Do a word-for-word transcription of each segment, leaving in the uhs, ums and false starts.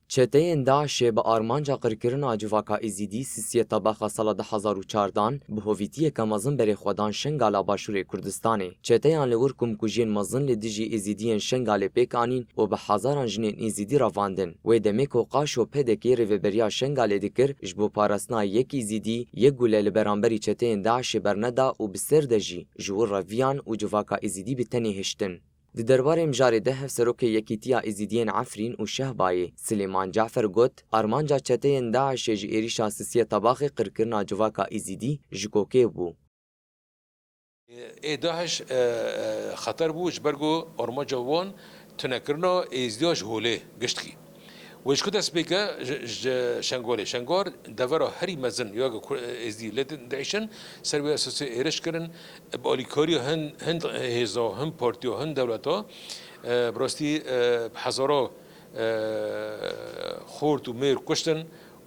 Çeteyên DAIŞ'ê bi armanca qirkirina civaka Êzîdî sisiyê tebaxa sala du hezar û çardan bi hovîtiyeke mezin berê xwe dan Şengala Başûrê Kurdistanê. Çeteyan li wir komkujiyên mezin li dijî Êzîdiyên Şengalê pêk anîn û bi hezaran jinên Êzîdî revandin. Wê demê ku qaşo P D K rêveberiya Şengalê dikir, ji bo parastina yek Êzîdî, yek gule li beramberî çeteyên DAIŞ'ê berneda û bi ser de jî ji wir reviyan û civaka Êzîdî bi tenê hiştin. Di derbarê mijarê de Hevserokê Yekîtiya Êzîdiyên Efrîn û Şehbayê, Silêman Cafer got, armanca çeteyên DAIŞ'ê ji êrîşa sisiyê tebaxê qirkirina civaka Êzîdî ji kokê bû. Ê DAIŞ, e, e, xeter bû, ji ber ku armanca wan tunekirina Êzdiya ji holê giştkî. Wê ji ku dest pê ke? Ji, ji Şengolê. Şengol devera herî mezin ya ku Kur-, Êzdî lê di-, diêşin, ser wê esasê êriş kirin, bi alîkariya hin, hin hêza, hin partiya, hin dewleta, e, bi rastî, e, bi hezara, e, xort û mêr kuştin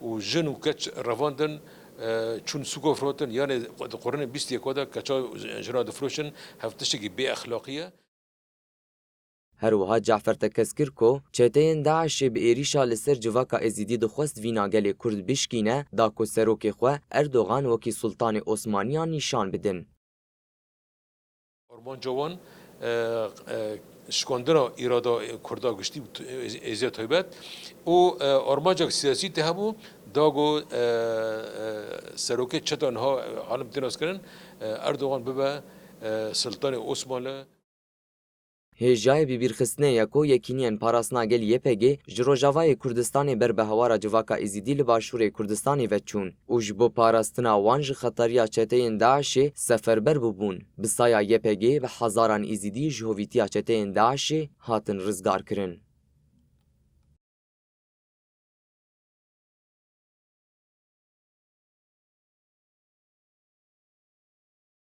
û jin û keç revandin, e, çûn sûka firotin, yanê di qurunê bîst yeka de keça jina difiroşin, hev tiştekî bêexlaqî ye. Her wiha Cafer tekez kir ku çeteyên DAIŞ'ê bi êrîşa li ser civaka Êzîdî dixwest vîna gelê Kurd bişkîne, da ku serokê xwe Erdogan wekî Sultanê Osmaniyan nîşan bidin. Armanca wan, e, e, şikandina îrada Kurda giştî û t-, Êz-, Êzidiya taybet û, e, armancek siyasî tê hebû, da ku, e, e, serokê çeta niha, e, alim tê naskirin, e, Erdogan bibe, e, Sultanê Osmanli. Hêjayê bibîrxistinê ye ku yekîniyên parastina gel Y P G ji Rojavayê Kurdistanê ber bi hewara civaka Êzîdî li Başûrê Kurdistanê ve çûn û ji bo parastina wan ji xetariya çeteyên DAIŞ'ê seferber bûbûn. Bi saya Y P G bi hezaran Êzîdî ji hovîtiya çeteyên DAIŞ'ê hatin rizgarkirin.